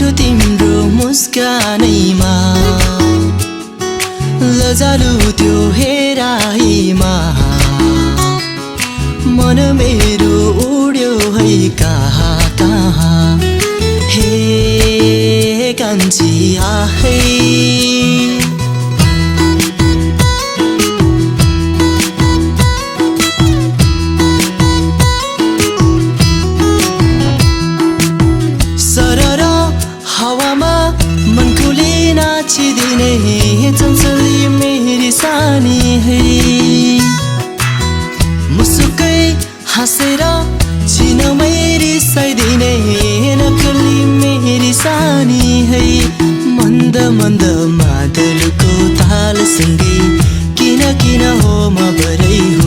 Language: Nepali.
मिठो तिम्रो मुस्कानैमा लजालु त्यो हेराइमा मन मेरो उड्यो है कहाँ कहाँ हे कान्छी आहै नाचिदिने चञ्चली मेरी सानी है मुसुकै हाँसेर चिनमै रिसाइदिने नक्कली मेरी सानी है मन्द मन्द मादलको तालसँगै किन किन हो म भरै